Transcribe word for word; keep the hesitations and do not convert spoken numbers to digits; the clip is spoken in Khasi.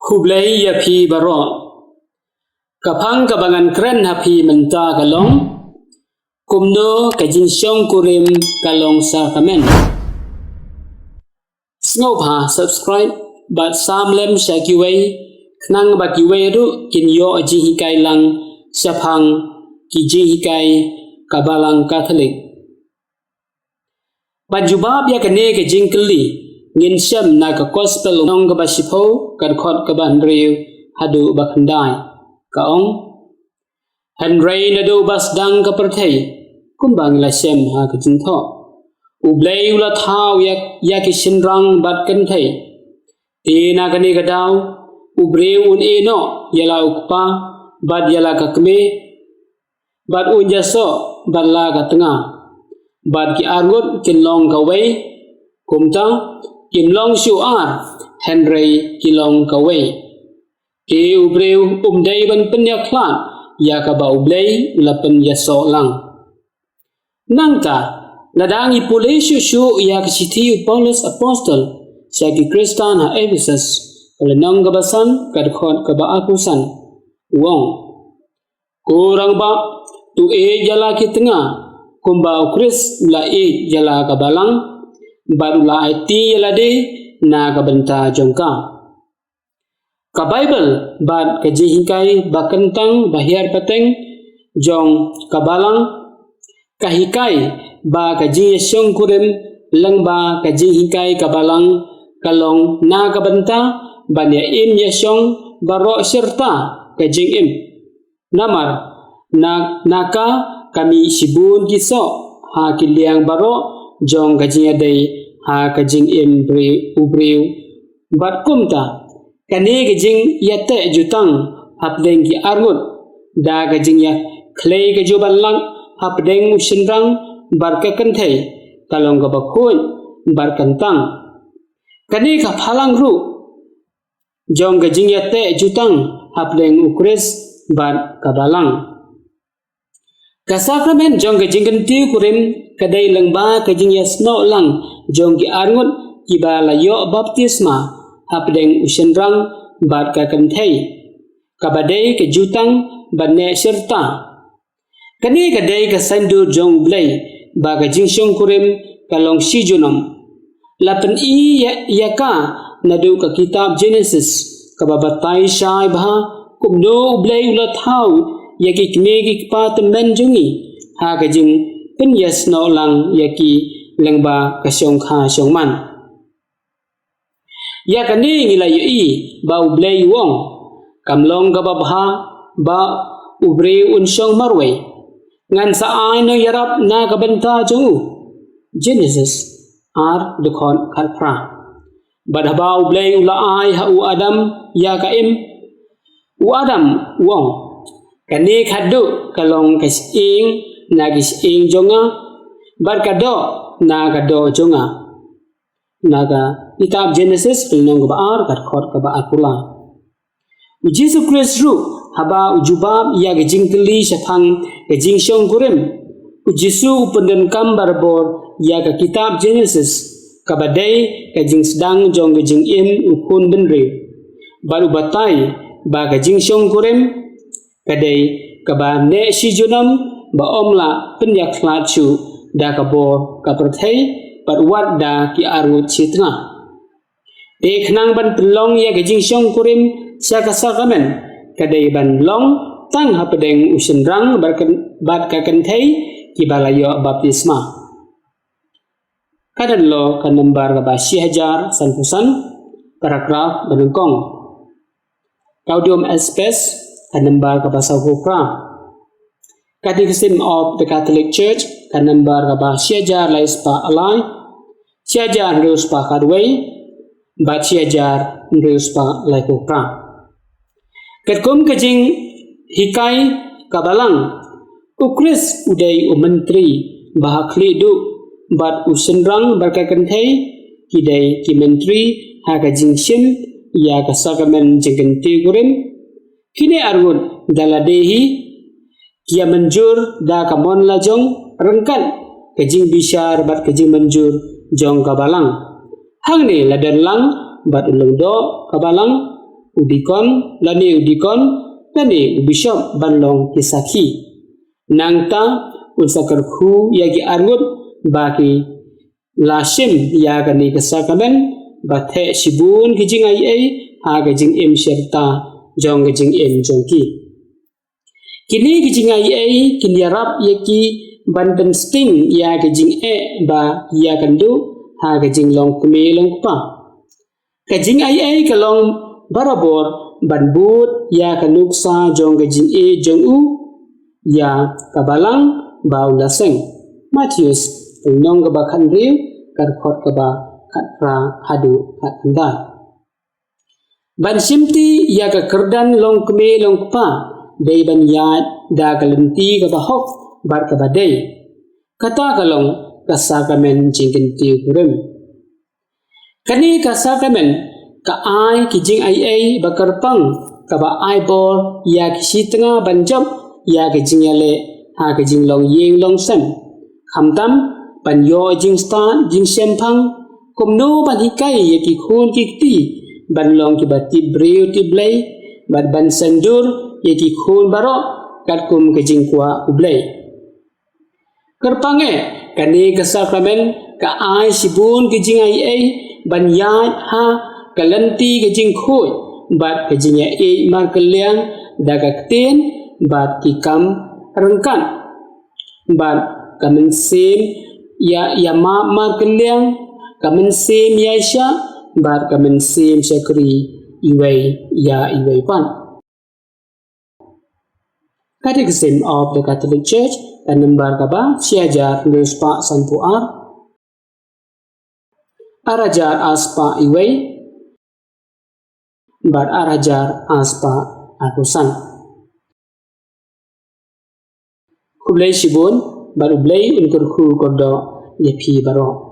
Khublei ïa phi baroh. Ka phang kaba ngan kren ha phi mynta ka long: Kumno ka jingshongkurim ka long sakramen. Sngewbha subscribe bad sam lem sha kiwei, khnang ba kiwei ruh kin ïoh jinghikai lang shaphang ki jinghikai ka Balang Katholik. Ban jubab ïa kane ka jingkylli, ngin shem na ka Gospel u Nongkynrad kaba shiphew, ka dkhot kaba hynriew haduh ba khyndai. Ka ong: Hynrei naduh ba sdang ka pyrthei, kumba ngi la shem ha ka jingthoh, U Blei u la thaw ïa, ïa ki shynrang bad kynthei. Te na kane ka daw, u briew un ïehnoh ïa la u kpa bad ïa la ka kmie, bad un ïasoh bad la ka tnga, bad ki arngut kin long kawei. Kumta, kim long shuh ar, hynrei ki long kawei. Te u briew um dei ban pynïakhlad ïa kaba U Blei u la pynïasoh lang. Nangta, lada ngi pule shuh shuh ïa ka shithi u Paulus Apostol sha ki Khristan ha Ephesus, ka lynnong kaba san, ka dkhot kaba arphew san, u ong: Ko rangbah, to ïeit ïa la ki tnga, kumba U Khrist u la ïeit ïa la ka balang, bad u la aiti ïa lade na ka bynta jong ka. Ka Baibl bad ka jinghikai ba kyntang ba hiar pateng jong ka balang ka hikai ba ka jingïashongkurim lyngba ka jinghikai ka balang ka long na ka bynta ban ïa im ïa shong baroh shirta ka jingim. Namar na, na ka ka mih shibun ki soh ha ki liang baroh jong ka jingïadei ha ka jingim briew, u briew. Bad kumta, kane ka jingïateh jutang hapdeng ki arngut da ka jingïakhlei ka juban lak hapdeng u shynrang bad ka kynthei ka long kaba khuid bad kyntang. Kane ka phalang ruh jong ka jingïateh jutang hapdeng U Khrist bad ka balang. Ka sakramen jong ka jingkyntiew kurim ka dei lyngba ka jingïasnoh lang jong ki arngut kiba la ïoh baptisma hapdeng u shynrang bad ka kynthei, kaba dei ka jutang ban neh shirta. Kane ka dei ka saiñdur jong U Blei ba ka jingshongkurim ka long shi junom. La pyni ïa, ïa ka naduh ka kitab Jenesis, kaba batai shai bha kumno U Blei u la thaw ïa ki kmie ki kpa tymmen jong ngi ha ka jingpynïasnoh lang ïa ki lyngba ka shongkha shongman. Ïa kane ngi la ïohi ba U Blei u ong: Kam long kaba bha ba u briew un shong marwei. Ngan sa ai nongïarap na ka bynta jong u. Jenesis ar, dkhot khatphra. Bad haba U Blei u la ai ha u Adam ïa ka im, u Adam u ong: Kane khatduh ka long ka shyieng na ki shyieng jong nga, bad ka doh na ka doh jong nga. Na ka kitab Jenesis, ka lynnong kaba ar, ka dkhot kaba arphew lai. U Jisu Khrist ruh, haba u jubab ïa ka jingkylli shaphang ka jingshongkurim, U Jisu u pyndonkam barabor ïa ka kitab Jenesis, kaba dei ka jingsdang jong ka jingim u khun bynriew. Bad u batai ba ka jingshongkurim ka dei kaba neh shi junom ba ym lah pynïakhlad shuh da ka bor ka pyrthei bad wat da ki arngut shi tnga. Te khnang ban pynlong ïa ka jingshongkurim sha ka sakramen, ka dei ban long tang hapdeng u shynrang bad ka, bad ka kynthei kiba la ïoh baptisma. Ka Daylong ka nombar kaba shi hajar sanphew san, paragraph ba nyngkong. Gaudium et Spes ka nombar kaba sawphew phra. Catechism of the Catholic Church ka nombar kaba shi hajar lai spah lai, shi hajar hynriew spah khatwei, bad shi hajar hynriew spah laiphew phra. Katkum ka jinghikai ka balang, U Khrist u dei u myntri ba ha khlieh duh, bad u shynrang bad ka kynthei ki dei ki myntri ha ka jingshim ïa ka sakramen jingkyntiew kurim. Kine arngut da lade hi ki ïa mynjur da ka mon la jong ryngkat ka jingbishar bad ka jingmynjur jong ka balang. Hangne la don lang bad u lyngdoh ka balang, u dikon, lane u dikon, lane u bishop ban long ki sakhi. Nangta un sa kyrkhu ïa ki arngut ba ki la shim ïa kane ka sakramen, ba theh shibun ki jingaiei ha ka jingim sherta jong ka jingim jong ki. Kine ki jingaiei kin ïarap ïa ki ban pynsting ïa ka jingeh ba ïakynduh ha ka jinglong kmie long kpa. Ka jingaiei ka long barabor ban bud ïa ka nuksa jong ka jingïeit jong u ïa ka balang ba u la seng. Mathaios, lynnong kaba khathynriew, ka dkhot kaba khatphra haduh khatkhyndai. Ban shimti ïa ka kyrdan long kmie long kpa, dei ban ïaid da ka lynti kaba hok bad kaba dei. Kata ka long ka sakramen jingkyntiew kurim. Kane ka sakramen ka ai ki jingaiei ba kyrpang, kaba ai bor ïa ki shi tnga ban jop ïa ka jingïaleh ha ka jinglong ïing long sem. Khamtam ban ïoh jingstad jingshemphang, kumno ban hikai ïa ki khun ki kti ban long kiba tip briew tip Blei, bad ban synjor ïa ki khun baroh katkum ka jingkwah U Blei. Kyrpang eh, kane ka sakramen ka ai shibun ki jingaiei ban ïaid ha ka lynti ka jingkhuid bad ka jingïaieit markylliang da ka ktien bad ki kam ryngkat, bad ka mynsiem ïa, ïa map markylliang, ka mynsiem ïaishah bad ka mynsiem shakri iwei ïa iwei pat. Catechism of the Catholic Church, ka number kaba shi hajar hynriew spah sanphew ar, ar hajar ar spah iwei bad ar hajar ar spah arphew san. Khublei shibun bad U Blei un kyrkhu kyrdoh ïa phi baroh.